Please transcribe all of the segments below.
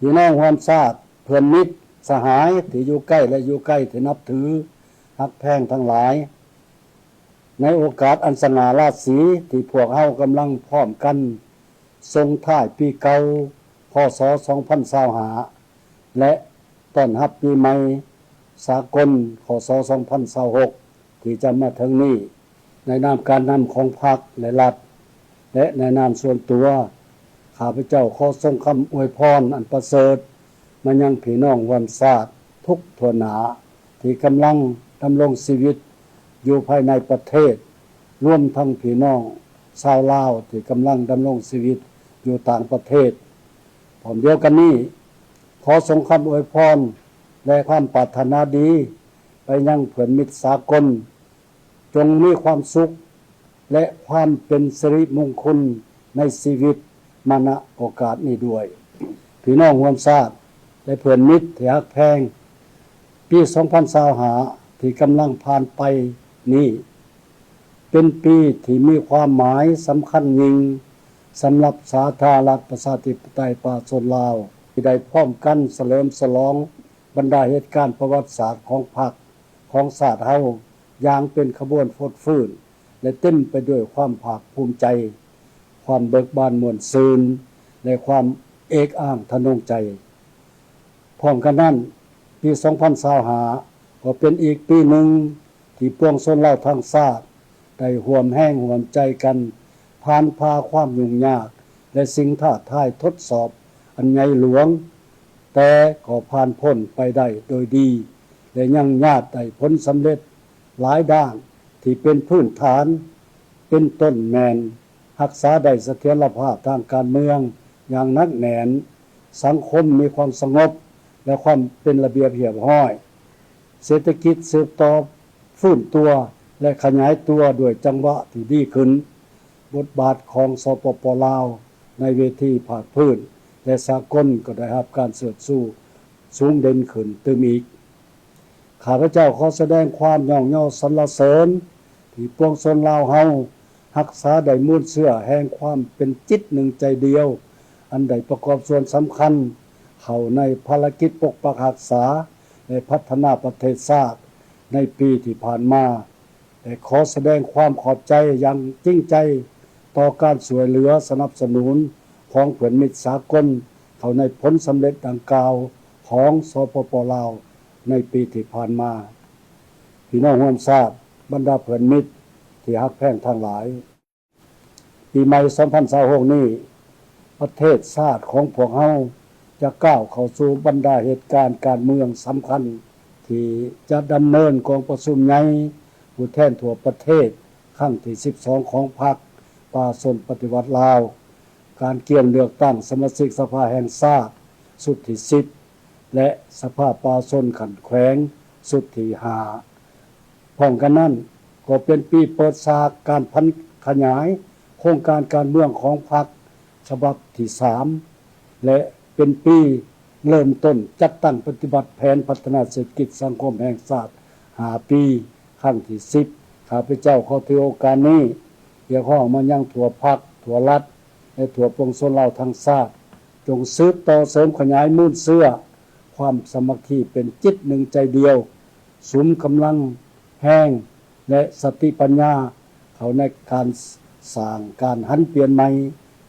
ພີ່ນ້ອງຮ່ວມຊາດ, ເພື່ອນມິດສະຫາຍທີ່ຢູ່ໃກ້ ແລະ ຢູ່ໄກ ທີ່ນັບຖືຮັກແພງທັງຫຼາຍ, ໃນໂອກາດອັນສະຫງ່າລາສີທີ່ພວກເຮົາກຳລັງພ້ອມກັນສົ່ງທ້າຍປີເກົ່າ ຄ.ສ. ສອງພັນຊາວຫ້າ ແລະ ຕ້ອນຮັບປີໃໝ່ສາກົນ ຄ.ສ. ສອງພັນຊາວຫົກ ທີ່ຈະມາເຖິງນີ້, ໃນນາມການນຳຂອງພັກ ແລະ ລັດ ແລະ ໃນນາມສ່ວນຕົວ, ຂ້າພະເຈົ້າຂໍສົ່ງຄຳອວຍພອນອັນປະເສີດມາຍັງພີ່ນ້ອງຮ່ວມຊາດທຸກທົ່ວໜ້າ ທີ່ກຳລັງດຳລົງຊີວິດຢູ່ພາຍໃນປະເທດ, ລວມທັງພີ່ນ້ອງຊາວລາວທີ່ກຳລັງດຳລົງຊີວິດຢູ່ຕ່າງປະເທດ. ພ້ອມດຽວກັນນີ້, ຂໍສົ່ງຄຳອວຍພອນ ແລະ ຄວາມປາດຖະໜາດີໄປຍັງເພື່ອນມິດສາກົນ, ຈົ່ງມີຄວາມສຸກ ແລະ ຄວາມເປັນສິລິມຸງຄຸນໃນຊີວິດມາ ນະ ໂອກາດນີ້ດ້ວຍ. ພີ່ນ້ອງຮ່ວມຊາດ ແລະ ເພື່ອນມິດທີ່ຮັກແພງ, ປີສອງພັນຊາວຫ້າ ທີ່ກຳລັງຜ່ານໄປນີ້ ເປັນປີທີ່ມີຄວາມໝາຍສຳຄັນຍິ່ງສຳລັບສາທາລະນະລັດປະຊາທິປະໄຕປະຊາຊົນລາວ ທີ່ໄດ້ພ້ອມກັນສະເຫຼີມສະຫຼອງບັນດາເຫດການປະຫວັດສາດຂອງພັກ ຂອງຊາດເຮົາຢ່າງເປັນຂະບວນຟົດຟື້ນ ແລະ ເຕັມໄປດ້ວຍຄວາມພາກພູມໃຈ, ຄວາມເບີກບານມ່ວນຊື່ນ ແລະ ຄວາມເອກອ້າງທະນົງໃຈ. ພ້ອມກັນນັ້ນ, ປີສອງພັນຊາວຫ້າ ກໍເປັນອີກປີໜຶ່ງທີ່ປວງຊົນລາວທັງຊາດໄດ້ຮ່ວມແຮງຮ່ວມໃຈກັນ ຜ່ານຜ່າຄວາມຫຍຸ້ງຍາກ ແລະ ສິ່ງທ້າທາຍທົດສອບອັນໃຫຍ່ຫຼວງ, ແຕ່ກໍຜ່ານພົ້ນໄປໄດ້ໂດຍດີ ແລະ ຍັງຍາດໄດ້ຜົນສຳເລັດຫຼາຍດ້ານທີ່ເປັນພື້ນຖານ, ເປັນຕົ້ນແມ່ນ ຮັກສາໄດ້ສະຖຽນລະພາບທາງການເມືອງຢ່າງໜັກແໜ້ນ, ສັງຄົມມີຄວາມສະຫງົບ ແລະ ຄວາມເປັນລະບຽບຮຽບຮ້ອຍ, ເສດຖະກິດສືບຕໍ່ຟື້ນຕົວ ແລະ ຂະຫຍາຍຕົວດ້ວຍຈັງຫວະທີ່ດີຂຶ້ນ. ບົດບາດຂອງ ສປປ ລາວ ໃນເວທີພາກພື້ນ ແລະ ສາກົນກໍໄດ້ຮັບການເຊີດຊູສູງເດັ່ນຂຶ້ນຕື່ມອີກ. ຂ້າພະເຈົ້າຂໍສະແດງຄວາມຍ້ອງຍໍສັນລະເສີນທີ່ປວງຊົນລາວເຮົາຮັກສາໄດ້ມູນເຊື້ອແຫ່ງຄວາມເປັນຈິດໜຶ່ງໃຈດຽວ, ອັນໄດ້ປະກອບສ່ວນສຳຄັນເຂົ້າໃນພາລະກິດປົກປັກຮັກສາ ແລະ ພັດທະນາປະເທດຊາດໃນປີທີ່ຜ່ານມາ. ແລະ ຂໍສະແດງຄວາມຂອບໃຈຢ່າງຈິງໃຈຕໍ່ການຊ່ວຍເຫຼືອສະໜັບສະໜູນຂອງເພື່ອນມິດສາກົນເຂົ້າໃນຜົນສຳເລັດດັ່ງກ່າວຂອງ ສປປ ລາວ ໃນປີທີ່ຜ່ານມາ. ພີ່ນ້ອງຮ່ວມຊາດ, ບັນດາເພື່ອນມິດທີ່ຮັກແພງທັງຫຼາຍ, ປີໃໝ່ສອງພັນຊາວຫົກນີ້, ປະເທດຊາດຂອງພວກເຮົາຈະກ້າວເຂົ້າສູ່ບັນດາເຫດການການເມືອງສຳຄັນ ທີ່ຈະດຳເນີນກອງປະຊຸມໃຫຍ່ຜູ້ແທນທົ່ວປະເທດຄັ້ງທີສິບສອງຂອງພັກປະຊາຊົນປະຕິວັດລາວ, ການກຽມເລືອກຕັ້ງສະມາຊິກສະພາແຫ່ງຊາດຊຸດທີສິບ ແລະ ສະພາປະຊາຊົນຂັ້ນແຂວງຊຸດທີຫ້າ. ພ້ອມກັນນັ້ນກໍເປັນປີເປີດສາກການຜັນຂະຫຍາຍໂຄງການການເມືອງຂອງພັກສະບັບທີສາມ ແລະ ເປັນປີເລີ່ມຕົ້ນຈັດຕັ້ງປະຕິບັດແຜນພັດທະນາເສດຖະກິດສັງຄົມແຫ່ງຊາດຫ້າປີ ຄັ້ງທີສິບ. ຂ້າພະເຈົ້າຂໍຖືໂອກາດນີ້ຮຽກຮ້ອງມາຍັງທົ່ວພັກ, ທົ່ວລັດ ແລະ ທົ່ວປວງຊົນລາວທັງຊາດ, ຈົ່ງສືບຕໍ່ເສີມຂະຫຍາຍມູນເຊື້ອຄວາມສາມັກຄີເປັນຈິດໜຶ່ງໃຈດຽວ, ສຸມກຳລັງແຮງ ແລະ ສະຕິປັນຍາເຂົ້າໃນການສ້າງການຫັນປ່ຽນໃໝ່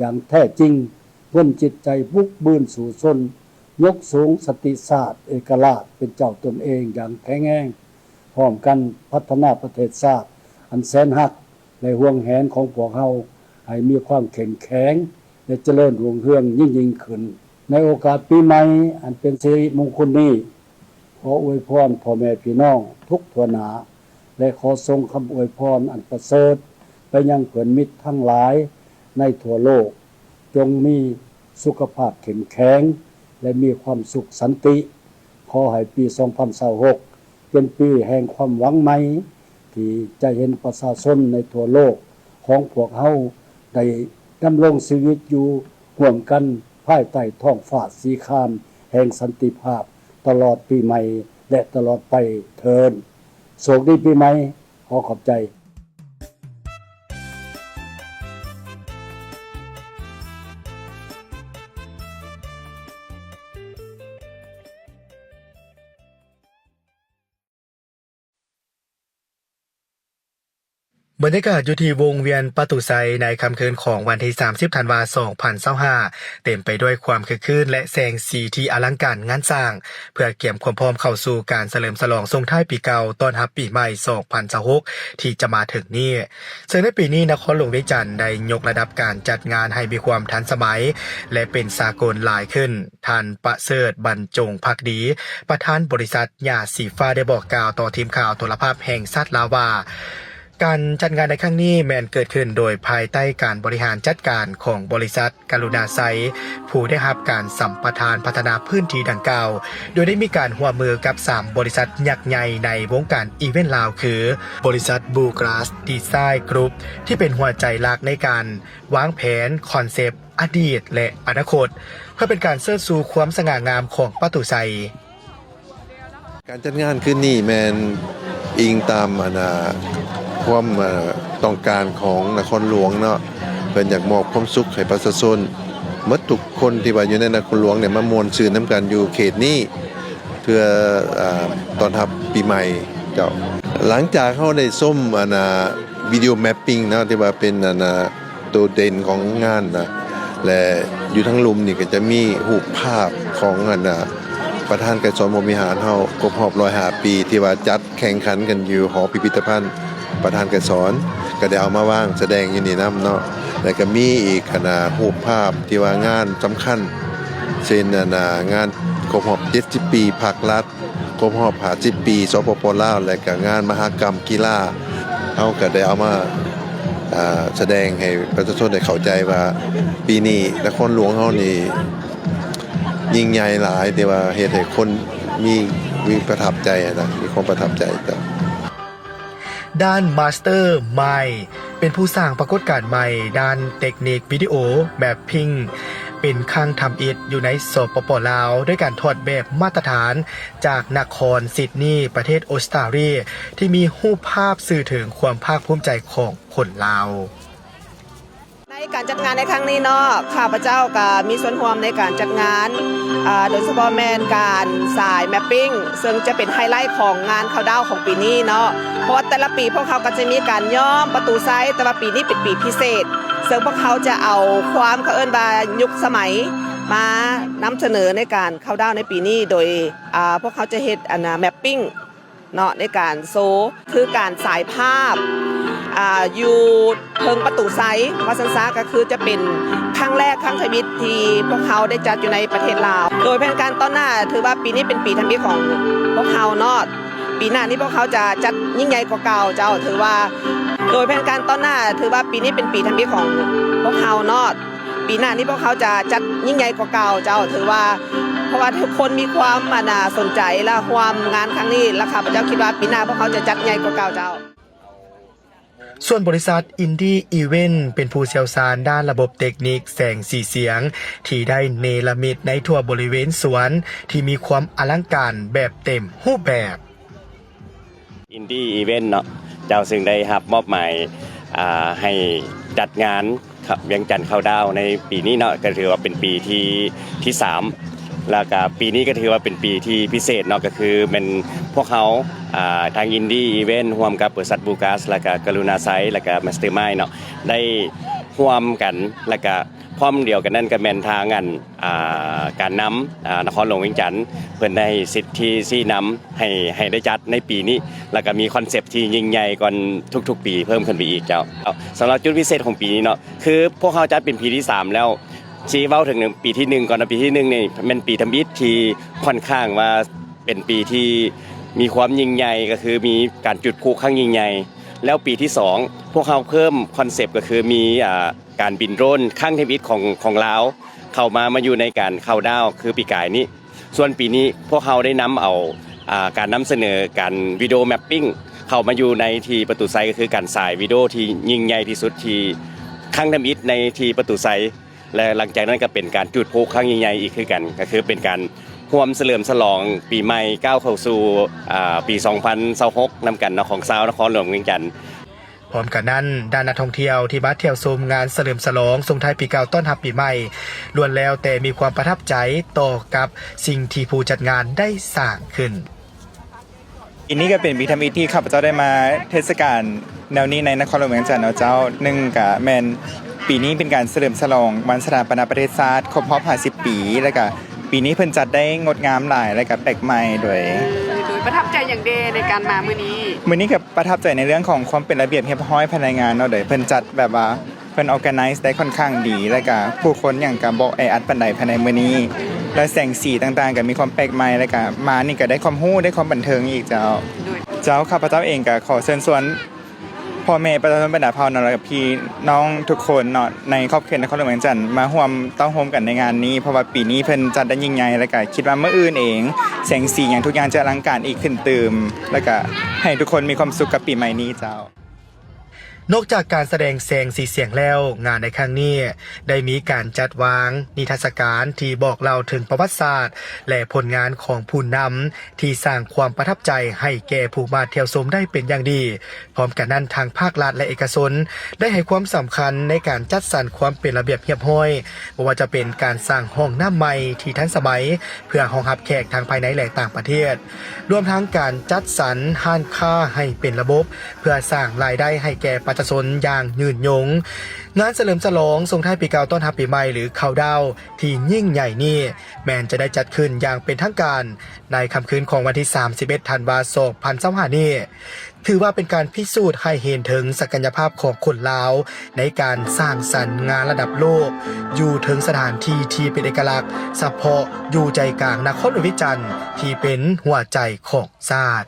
ຢ່າງແທ້ຈິງ, ບົນຈິດໃຈບຸກບືນສູ້ຊົນ, ຍົກສູງສະຕິຊາດເອກະລາດເປັນເຈົ້າຕົນເອງຢ່າງແຂງແຮງ, ພ້ອມກັນພັດທະນາປະເທດຊາດອັນແສນຮັກ ແລະ ຫວງແຫນຂອງພວກເຮົາໃຫ້ມີຄວາມເຂັ້ມແຂງ ແລະ ຈະເລີນຮຸ່ງເຮືອງຍິ່ງໆຂຶ້ນ. ໃນໂອກາດປີໃໝ່ອັນເປັນສິລິມຸງຄຸນນີ້, ຂໍອວຍພອນພໍ່ແມ່ພີ່ນ້ອງທຸກທົ່ວໜ້າ ແລະ ຂໍສົ່ງຄຳອວຍພອນອັນປະເສີດໄປຍັງເພື່ອນມິດທັງຫຼາຍໃນທົ່ວໂລກ, ຈົ່ງມີສຸຂະພາບເຂັ້ມແຂງ ແລະ ມີຄວາມສຸກສັນຕິ. ຂໍໃຫ້ປີສອງພັນຊາວຫົກ ເປັນປີແຫ່ງຄວາມຫວັງໃໝ່ ທີ່ຈະເຫັນປະຊາຊົນໃນທົ່ວໂລກຂອງພວກເຮົາໄດ້ດຳລົງຊີວິດຢູ່ຮ່ວມກັນພາຍໃຕ້ທ້ອງຟ້າສີຄາມແຫ່ງສັນຕິພາບ ຕະຫຼອດປີໃໝ່ ແລະ ຕະຫຼອດໄປເທີ້ນ. ໂຊກດີປີໃໝ່. ຂໍຂອບໃຈ. ບັນຍາກາດຢູ່ທີ່ວົງວຽນປະຕູໄຊ ໃນຄ່ຳຄືນຂອງວັນທີສາມສິບ ທັນວາ ສອງພັນຊາວຫ້າ ເຕັມໄປດ້ວຍຄວາມຄຶກຄື້ນ ແລະ ແສງສີທີ່ອະລັງການງານສ້າງ ເພື່ອກຽມຄວາມພ້ອມເຂົ້າສູ່ການສະເຫຼີມສະຫຼອງສົ່ງທ້າຍປີເກົ່າ ຕ້ອນຮັບປີໃໝ່ ສອງພັນຊາວຫົກ ທີ່ຈະມາເຖິງນີ້. ເຊິ່ງໃນປີນີ້ ນະຄອນຫຼວງວຽງຈັນໄດ້ຍົກລະດັບການຈັດງານໃຫ້ມີຄວາມທັນສະໄໝ ແລະ ເປັນສາກົນຫຼາຍຂຶ້ນ. ທ່ານ ປະເສີດ ບັນຈົງພັກດີ ປະທານບໍລິສັດຫຍ້າສີຟ້າ ໄດ້ບອກກ່າວຕໍ່ທີມຂ່າວໂທລະພາບແຫ່ງຊາດລາວວ່າ ການຈັດງານໃນຄັ້ງນີ້ແມ່ນເກີດຂຶ້ນໂດຍພາຍໃຕ້ການບໍລິຫານຈັດການຂອງບໍລິສັດກະລຸນາໄຊ ຜູ້ໄດ້ຮັບການສຳປະທານພັດທະນາພື້ນທີ່ດັ່ງກ່າວ, ໂດຍໄດ້ມີການຮ່ວມມືກັບສາມບໍລິສັດຍັກໃຫຍ່ໃນວົງການອີເວັນລາວ ຄື ບໍລິສັດ ບລູກຣາສ ດີໄຊ ກຣຸບ ທີ່ເປັນຫົວໃຈຫຼັກໃນການວາງແຜນ, ຄອນເຊັບ, ອະດີດ ແລະ ອະນາຄົດ ເພື່ອເປັນການເຊີດຊູຄວາມສະຫງ່າງາມຂອງປະຕູໄຊ. ການຈັດງານຄືນນີ້ແມ່ນອີງຕາມ ອັນນ່າ ຄວາມ ເອີ ຕ້ອງການຂອງນະຄອນຫຼວງເນາະ, ເພິ່ນຢາກມອບຄວາມສຸກໃຫ້ປະຊາຊົນໝົດທຸກຄົນທີ່ວ່າຢູ່ໃນນະຄອນຫຼວງນີ້ ມາມ່ວນຊື່ນນຳກັນຢູ່ເຂດນີ້ ເພື່ອ ເອີ ຕ້ອນຮັບປີໃໝ່ເຈົ້າ. ຫຼັງຈາກເຮົາໄດ້ຊົມ ອັນນ່າ ວິດີໂອແມັບປິງເນາະ ທີ່ວ່າເປັນ ອັນນ່າ ໂຕເດັ່ນຂອງງານນະ ແລະ ຢູ່ທາງລຸ່ມນີ້ກໍຈະມີຮູບພາບຂອງ ອັນນ່າ ປະທານໄກສອນພົມວິຫານເຮົາ ຄົບຮອບຮ້ອຍຫ້າປີ ທີ່ວ່າຈັດແຂ່ງຂັນກັນຢູ່ຫໍພິພິທະພັນປະທານໄກສອນ ກໍໄດ້ເອົາມາວາງສະແດງຢູ່ນີ້ນຳເນາະ. ແລະ ກໍມີອີກ ອັນນ່າ ຮູບພາບທີ່ວ່າງານສຳຄັນ ເຊັ່ນ ອັນນ່າ ງານຄົບຮອບເຈັດສິບປີພັກລັດ ຄົບຮອບຫ້າສິບປີ ສປປ ລາວ ແລະ ກະງານມະຫະກຳກິລາ ເຮົາກະໄດ້ເອົາມາ ອາ ສະແດງໃຫ້ປະຊາຊົນໄດ້ເຂົ້າໃຈວ່າ ປີນີ້ນະຄອນຫຼວງເຮົານີ້ຍິ່ງໃຫຍ່ຫຼາຍ ທີ່ວ່າເຮັດໃຫ້ຄົນມີ ມີປະທັບໃຈນະ ມີຄວາມປະທັບໃຈ. ດ້ານມາສເຕີມາຍ ເປັນຜູ້ສ້າງປາກົດການໃໝ່ດ້ານເຕັກນິກວິດີໂອແມັບປິງ ເປັນຄັ້ງທຳອິດຢູ່ໃນ ສປປ ລາວ ດ້ວຍການຖອດແບບມາດຕະຖານຈາກນະຄອນຊິດນີ ປະເທດອົດສະຕາລີ ທີ່ມີຮູບພາບສື່ເຖິງຄວາມພາກພູມໃຈຂອງຄົນລາວ. ໃນການຈັດງານໃນຄັ້ງນີ້ເນາະ ຂ້າພະເຈົ້າກໍມີສ່ວນຮ່ວມໃນການຈັດງານ ອາ ໂດຍສະເພາະແມ່ນການສາຍແມັບປິງ ເຊິ່ງຈະເປັນໄຮໄລຂອງງານເຂົ້າດາວຂອງປີນີ້ເນາະ ເພາະວ່າແຕ່ລະປີພວກເຮົາກໍຈະມີການຍ້ອມປະຕູໄຊ ແຕ່ວ່າປີນີ້ເປັນປີພິເສດ ເຊິ່ງພວກເຮົາຈະເອົາຄວາມ ເຂົາເອີ້ນວ່າຍຸກສະໄໝ ມານຳສະເໜີໃນການເຂົ້າດາວໃນປີນີ້ ໂດຍ ອາ ພວກເຮົາຈະເຮັດ ອັນນ່າ ແມັບປິງ ເນາະ ໃນການໂຊ ຄືການສາຍພາບ ອາ ຢູ່ເທິງປະຕູໄຊ ວ່າຊັ້ນຊະ ກໍຄືຈະເປັນຄັ້ງແລກ ຄັ້ງທຳອິດທີ່ພວກເຮົາໄດ້ຈັດຢູ່ໃນປະເທດລາວ. ໂດຍແຜນການຕໍ່ໜ້າ ຖືວ່າປີນີ້ເປັນປີທຳອິດຂອງພວກເຮົາເນາະ, ປີໜ້ານີ້ພວກເຮົາຈະຈັດຍິ່ງໃຫຍ່ກວ່າເກົ່າເຈົ້າ. ຖືວ່າ ໂດຍແຜນການຕໍ່ໜ້າ ຖືວ່າປີນີ້ເປັນປີທຳອິດຂອງພວກເຮົາເນາະ. ປີໜ້ານີ້ພວກເຮົາຈະຈັດຍິ່ງໃຫຍ່ກວ່າເກົ່າເຈົ້າ. ຖືວ່າ ເພາະວ່າທຸກຄົນມີຄວາມ ອັນນ່າ ສົນໃຈ ແລະ ຮ່ວມງານຄັ້ງນີ້ ແລະ ຂ້າພະເຈົ້າຄິດວ່າປີໜ້າພວກເຮົາຈະຈັດໃຫຍ່ກວ່າເກົ່າເຈົ້າ. ສ່ວນບໍລິສັດ ອິນດີ ອີເວັນ ເປັນຜູ້ຊ່ຽວຊານດ້ານລະບົບເຕັກນິກແສງສີສຽງ ທີ່ໄດ້ເນລະມິດໃນທົ່ວບໍລິເວນສວນ ທີ່ມີຄວາມອະລັງການແບບເຕັມຮູບແບບ. ອິນດີ ອີເວັນ ເນາະ ເຈົ້າ ຊຶ່ງໄດ້ຮັບມອບໝາຍ ອາ ໃຫ້ຈັດງານ ວຽງຈັນເຂົ້າດາວໃນປີນີ້ເນາະ ກໍຖືວ່າເປັນປີທີ ທີສາມ ແລ້ວກໍປີນີ້ກໍຖືວ່າເປັນປີທີ່ພິເສດເນາະ ກໍຄືແມ່ນພວກເຮົາ ອາ ທາງ ອິນດີ ອີເວັນ ຮ່ວມກັບບໍລິສັດ ບລູກຣາສ ແລ້ວກໍກະລຸນາໄຊ ແລ້ວກໍ ມາສເຕີມາຍ ເນາະ ໄດ້ຮ່ວມກັນ ແລ້ວກໍ ພ້ອມດຽວກັນນັ້ນກໍແມ່ນທາງອັນ ອ່າ ການນຳ ອ່າ ນະຄອນຫຼວງວຽງຈັນ ເພິ່ນໄດ້ສິດທິຊີ້ນຳໃຫ້ ໃຫ້ໄດ້ຈັດໃນປີນີ້ ແລ້ວກໍມີຄອນເຊັບທີ່ຍິ່ງໃຫຍ່ກວ່າທຸກໆປີເພີ່ມຂຶ້ນໄປອີກເຈົ້າ. ສຳລັບຈຸດພິເສດຂອງປີນີ້ເນາະ ຄືພວກເຮົາຈັດເປັນປີທີສາມແລ້ວ ຊິເວົ້າເຖິງປີທີໜຶ່ງກ່ອນເນາະ. ປີທີໜຶ່ງນີ້ແມ່ນປີທຳອິດທີ່ຂ້ອນຂ້າງວ່າເປັນປີທີ່ມີຄວາມຍິ່ງໃຫຍ່ ກໍຄືມີການຈຸດພລຸຄັ້ງຍິ່ງໃຫຍ່. ແລ້ວປີທີສອງ ພວກເຮົາເພີ່ມຄອນເຊັບ ກໍຄືມີ ອ່າ ການບິນໂດຣນຄັ້ງທຳອິດຂອງ ຂອງລາວ ເຂົ້າມາ ມາຢູ່ໃນການເຂົ້າດາວຄືປີກາຍນີ້. ສ່ວນປີນີ້ພວກເຮົາໄດ້ນຳເອົາ ອ່າ ການນຳສະເໜີການວິດີໂອແມັບປິງ ເຂົ້າມາຢູ່ໃນທີ່ປະຕູໄຊ ກໍຄືການສາຍວິດີໂອທີ່ຍິ່ງໃຫຍ່ທີ່ສຸດທີ່ຄັ້ງທຳອິດໃນທີ່ປະຕູໄຊ ແລະ ຫຼັງຈາກນັ້ນກໍເປັນການຈູດພລຸຄັ້ງຍິ່ງໃຫຍ່ອີກຄືກັນ ກໍຄືເປັນການຮ່ວມສະເຫຼີມສະຫຼອງປີໃໝ່ກ້າວເຂົ້າສູ່ ອ່າ ປີສອງພັນຊາວຫົກ ນຳກັນເນາະ ຂອງຊາວນະຄອນຫຼວງວຽງຈັນ. ພ້ອມກັນນັ້ນ, ດ້ານນັກທ່ອງທ່ຽວທີ່ມາທ່ຽວຊົມງານສະເຫຼີມສະຫຼອງສົ່ງທ້າຍປີເກົ່າຕ້ອນຮັບປີໃໝ່ ລ້ວນແລ້ວແຕ່ມີຄວາມປະທັບໃຈຕໍ່ກັບສິ່ງທີ່ຜູ້ຈັດງານໄດ້ສ້າງຂຶ້ນ. ປີນີ້ກໍເປັນປີທຳອິດທີ່ຂ້າພະເຈົ້າໄດ້ມາເທດສະການ ແນວນີ້ໃນນະຄອນຫຼວງວຽງຈັນເນາະເຈົ້າ ໜຶ່ງກະແມ່ນປີນີ້ເປັນການສະເຫຼີມສະຫຼອງວັນສະຖາປະນະປະເທດຊາດຄົບຮອບຫ້າສິບປີ ແລ້ວກະປີນີ້ເພິ່ນຈັດໄດ້ງົດງາມຫຼາຍ ແລ້ວກະແປກໃໝ່ໂດຍ ໂດຍປະທັບໃຈຫຍັງແດ່ໃນການມາມື້ນີ້? ມື້ນີ້ກະປະທັບໃຈໃນເລື່ອງຂອງຄວາມເປັນລະບຽບຮຽບຮ້ອຍພາຍໃນງານເນາະ ໂດຍເພິ່ນຈັດແບບວ່າ ເພິ່ນ organize ໄດ້ຄ່ອນຂ້າງດີ ແລ້ວກະຜູ້ຄົນຫຍັງກະບໍ່ແອອັດປານໃດພາຍໃນມື້ນີ້ ແລະ ແສງສີຕ່າງໆກະມີຄວາມແປກໃໝ່ ແລ້ວກະມານີ້ກະໄດ້ຄວາມຮູ້ ໄດ້ຄວາມບັນເທີງອີກເຈົ້າ. ເຈົ້າ ຂ້າພະເຈົ້າເອງກະຂໍເຊີນຊວນພໍ່ແມ່ປະຊາຊົນບັນດາເຜົ່າເນາະ ແລ້ວກະພີ່ນ້ອງທຸກຄົນເນາະ ໃນຂອບເຂດນະຄອນຫຼວງວຽງຈັນ ມາຮ່ວມເຕົ້າໂຮມກັນໃນງານນີ້ ເພາະວ່າປີນີ້ເພິ່ນຈັດໄດ້ຍິ່ງໃຫຍ່ ແລ້ວກະຄິດວ່າມື້ອື່ນເອງ ແສງສີຫຍັງທຸກຢ່າງຈະອະລັງການອີກຂຶ້ນຕື່ມ ແລ້ວກະໃຫ້ທຸກຄົນມີຄວາມສຸກກັບປີໃໝ່ນີ້ເຈົ້າ. ນອກຈາກການສະແດງແສງສີສຽງແລ້ວ, ງານໃນຄັ້ງນີ້ໄດ້ມີການຈັດວາງນິທັດສະການທີ່ບອກເລົ່າເຖິງປະຫວັດສາດ ແລະ ຜົນງານຂອງຜູ້ນຳທີ່ສ້າງຄວາມປະທັບໃຈໃຫ້ແກ່ຜູ້ມາທ່ຽວຊົມໄດ້ເປັນຢ່າງດີ. ພ້ອມກັນນັ້ນ, ທາງພາກລັດ ແລະ ເອກະຊົນໄດ້ໃຫ້ຄວາມສຳຄັນໃນການຈັດສັນຄວາມເປັນລະບຽບຮຽບຮ້ອຍ, ບໍ່ວ່າຈະເປັນການສ້າງຫ້ອງນ້ຳໃໝ່ທີ່ທັນສະໄໝ ເພື່ອຮອງຮັບແຂກທັງພາຍໃນ ແລະ ຕ່າງປະເທດ, ລວມທັງການຈັດສັນຮ້ານຄ້າໃຫ້ເປັນລະບົບ ເພື່ອສ້າງລາຍໄດ້ໃຫ້ແກ່ປະຊາຊົນຢ່າງຍືນຍົງ. ງານສະເຫຼີມສະຫຼອງສົ່ງທ້າຍປີເກົ່າຕ້ອນຮັບປີໃໝ່ ຫຼື ເຄົາດາວ ທີ່ຍິ່ງໃຫຍ່ນີ້ ແມ່ນຈະໄດ້ຈັດຂຶ້ນຢ່າງເປັນທາງການໃນຄ່ຳຄືນຂອງວັນທີສາມສິບເອັດ ທັນວາ ສອງພັນຊາວຫ້ານີ້. ຖືວ່າເປັນການພິສູດໃຫ້ເຫັນເຖິງສັກກະຍະພາບຂອງຄົນລາວ ໃນການສ້າງສັນງານລະດັບໂລກ ຢູ່ເທິງສະຖານທີ່ທີ່ເປັນເອກະລັກສະເພາະ ຢູ່ໃຈກາງນະຄອນຫຼວງວຽງຈັນ ທີ່ເປັນຫົວໃຈຂອງຊາດ.